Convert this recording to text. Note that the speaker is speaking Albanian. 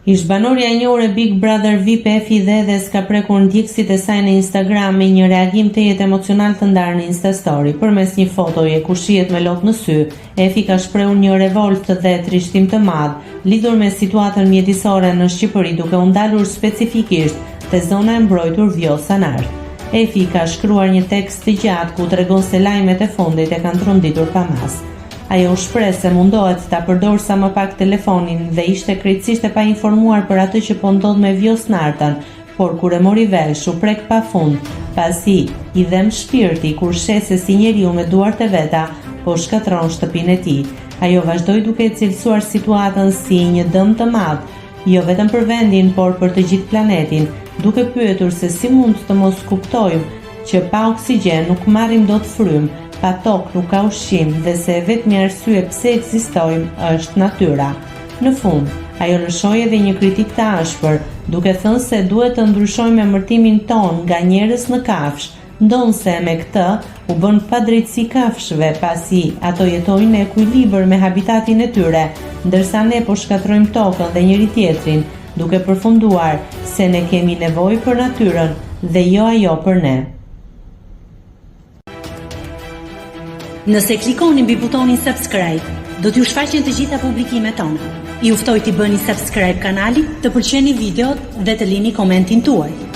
Ish-banorja e njohur e Big Brother VIP Efi Dhedhes ka prekur ndjekësit e saj në Instagram me një reagim tejet emocional të ndarë në Instastory. Përmes një fotoje ku shihet me lot në sy, Efi ka shprehur një revoltë dhe trishtim të madh lidhur me situatën mjedisore në Shqipëri duke u ndalur specifikisht te zona e mbrojtur Vjosa-Nartë. Efi ka shkruar një tekst të gjatë ku tregon se lajmet e fundit e kanë tronditur pa masë. Ajo u shpreh se mundohet ta përdorë sa më pak telefonin dhe ishte krejtësisht e painformuar për atë që po ndodh me Vjosë-Nartën, por kur e mori vesh, u prek pafund, pasi i dhemb shpirti kur sheh se si njeriu me duart e veta po shkatërron shtëpinë e tij. Ajo vazhdoi duke e cilësuar situatën si një dëm të madh, jo vetëm për vendin, por për të gjithë planetin, duke pyetur se si mund të mos kuptojmë që pa oksigjen nuk marrim dot frymë, pa tokë nuk ka ushqim dhe se e vetmja arsye pse ekzistojmë është natyra. Në fund, ajo lëshoi edhe një kritikë të ashpër, duke thënë se duhet të ndryshojmë emërtimin tonë nga njerëz në kafshë, ndonëse me këtë u bën padrejtësi kafshëve pasi ato jetojnë në ekuilibër me habitatin e tyre, ndërsa ne po shkatërrojmë tokën dhe njëri-tjetrin, duke përfunduar se ne kemi nevojë për natyrën dhe jo ajo për ne. Nëse klikoni mbi butonin subscribe, do t'ju shfaqen të gjitha publikimet tona. Ju ftoj t'i bëni subscribe kanalit, të pëlqeni videot dhe të lini komentin tuaj.